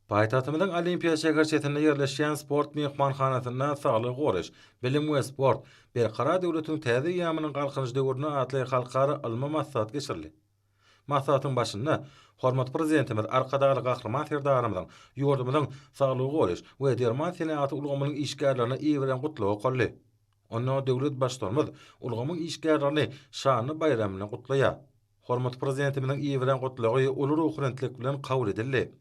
Paýtagtymyzyň Olimpiýa şäherçesinde ýerleşýän sport myhmanhanasynda Saglygy goraýyş, bilim we sport, Berkarar döwletiň täze eýýamynyň Galkynyş döwründe atly halkara ylmy maslahat geçirildi. Maslahatyň başynda hormatly Prezidentimiz Arkadagly Gahryman Serdarymyzyň ýurdumyzyň saglygy goraýyş we derman senagaty ulgamynyň işgärlerine iberen Gutlagy okaldy. Onda döwlet Baştutanymyz ulgamyň işgärlerini şanly baýram bilen gutlaýar. Hormatly Prezidentimiziň iberen Gutlagy uly ruhubelentlik bilen kabul edildi.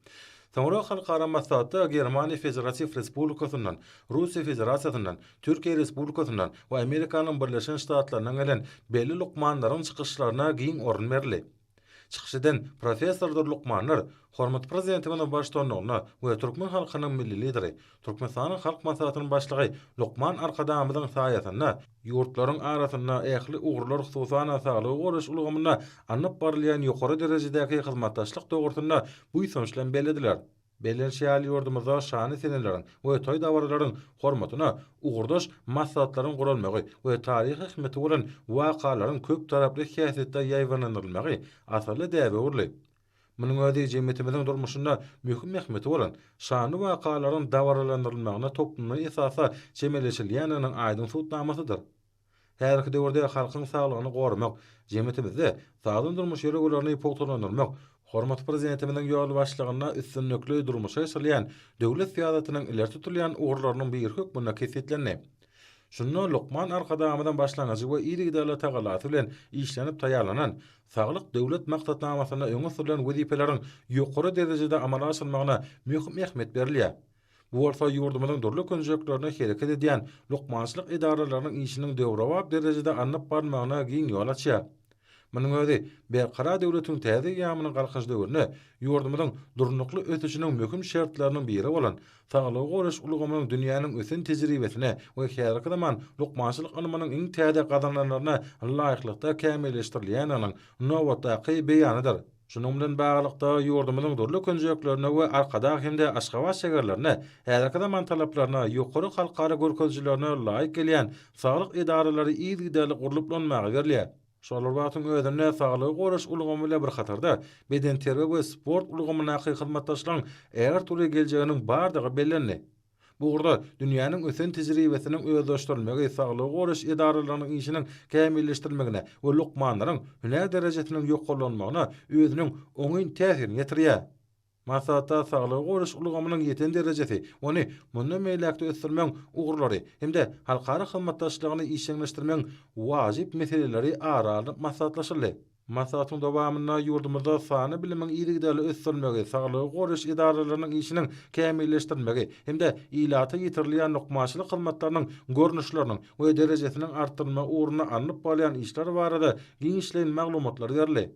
Soňra halkara maslahatda Germaniýa Federatiw Respublikasyndan, Russiýa Federasiýasyndan, Türkiýe Respublikasyndan we Amerikanyň Birleşen Ştatlaryndan gelen belli lukmanlaryň çykyşlaryna giň orun berildi. Çykyş eden professordyr lukmanlar hormatly Prezidentimiziň baştutanlygynda we türkmen halkynyň Milli Lideri, Türkmenistanyň Halk Maslahatynyň Başlygy lukman Arkadagymyzyň saýasynda ýurtlaryň arasynda ähli ugurlar, hususan-da, saglygy goraýyş ulgamynda alnyp barylýan ýokary derejedäki hyzmatdaşlyk dogrusynda buýsanç bilen bellediler. Bellenişi ýaly, ýurdumyzda şanly seneleriň we toý-dabaralaryň hormatyna ugurdaş maslahatlaryň guralmagy we taryhy ähmiýeti bolan wakalaryň köptaraply häsiýetde ýaýbaňlandyrylmagy asylly däbe öwrüldi. Munuň özi jemgyýetimiziň durmuşynda möhüm ähmiýeti bolan şanly wakalaryň dabaralandyrylmagyna toplumlaýyn esasda çemeleşilýändiginiň aýdyň subutnamasydyr. Häzirki döwürde halkyň saglygyny goramak, jemgyýetimizde sagdyn durmuş ýörelgelerini pugtalandyrmak hormatly Prezidentimiziň ýolbaşçylygynda üstünlikli durmuşa geçirilýän döwlet syýasatynyň ileri tutulýan ugurlarynyň biri hökmünde kesgitlendi. Şunda lukman Arkadagymyzyň başlangyjy we yzygiderli tagallasy bilen işlenip taýýarlanan Saglyk Döwlet maksatnamasynda öňe sürlen wezipeleriň ýokary derejede amala aşyrylmagyna möhüm ähmiýet berilýär. Bu bolsa ýurdumyzyň dürli künjeklerinde hereket edýän lukmançylyk edaralarynyň işiniň döwrebap derejede alnyp barylmagyna giň ýol açýar. Munuň özi Berkarar döwletiň täze eýýamynyň Galkynyş döwründe ýurdumyzyň durnukly ösüşiniň möhüm şertleriniň biri bolan saglygy goraýyş ulgamynyň dünýäniň ösen tejribesine we häzirki zaman lukmançylyk ylmynyň iň täze gazananlaryna laýyklykda kämilleşdirilýändiginiň nobatdaky beýanydyr. Şunuň bilen baglylykda, ýurdumyzyň dürli künjeklerinde we Arkadag hem-de Aşgabat şäherlerinde häzirki zaman talaplaryna, ýokary halkara görkezijilerine laýyk gelýän saglyk edaralary yzygiderli gurlup ulanmaga berilýär. Şol bir wagtyň özünde saglygy goraýyş ulgamy bilen bir hatarda, bedenterbiýe we sport ulgamyndaky hyzmatdaşlygyň ägirt uly geljeginiň bardygy bellendi. Bu ugurda dünýäniň ösen tejribesiniň özleşdirilmegi saglygy goraýyş edaralarynyň işiniň kämilleşdirilmegine we lukmanlaryň hünär derejesiniň ýokarlanmagyna özüniň oňyn täsirini ýetirýär. Maslahatda saglygy goraýyş ulgamynyň ýeten derejesi, ony mundan beýläk-de ösdürmegiň ugurlary hem-de halkara hyzmatdaşlygyny işjeňleşdirmegiň wajyp meseleleri ara alnyp maslahatlaşyldy. Maslahatyň dowamynda ýurdumyzda sanly bilimiň yzygiderli ösdürilmegi, saglygy goraýyş edaralarynyň işiniň kämilleşdirilmegi hem-de ilata ýetirilýän lukmançylyk hyzmatlarynyň görnüşleriniň we derejesiniň artdyrylmagy ugrunda alnyp barylýan işler barada giňişleýin maglumatlar berildi.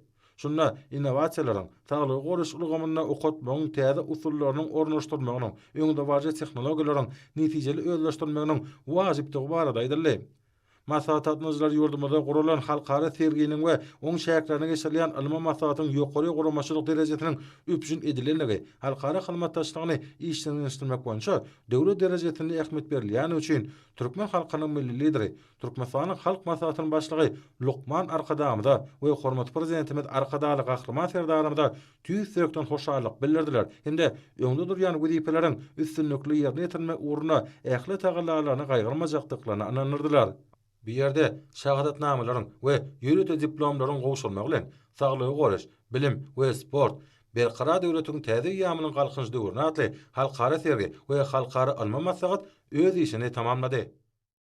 Şunda innowasiýalaryň, saglygy goraýyş ulgamynda okatmagyň täze usullarynyň ornaşdyrylmagynyň, öňdebaryjy tehnologiýalaryň netijeli özleşdirilmeginiň wajypdygy barada aýdyldy. Maslahata gatnaşyjylar ýurdumyzda guralan halkara serginiň we oň çäklerinde geçirilýän ylmy maslahatyň ýokary guramaçylyk derejesiniň üpjün edilendigi, halkara hyzmatdaşlygyny işjeňleşdirmek boýunça döwlet derejesinde ähmiýet berilýändigi üçin türkmen halkynyň Milli Lideri, Türkmenistanyň Halk Maslahatynyň Başlygy lukman Arkadagymyza we hormatly Prezidentimiz Arkadagly Gahryman Serdarymyza tüýs ýürekden hoşallyk bildirdiler hem-de öňde durýan wezipeleriň üstünlikli ýerine ýetirilmegi ugrunda ähli tagallalaryny gaýgyrmajakdyklaryna ynandyrdylar. Bu ýerde şahadatnamalaryň we ýörite diplomlaryň gowşurylmagy bilen, Saglygy goraýyş, bilim we sport, Berkarar döwletiň täze eýýamynyň Galkynyş döwrüne atly halkara sergi we halkara ylmy maslahat öz işini tamamlady.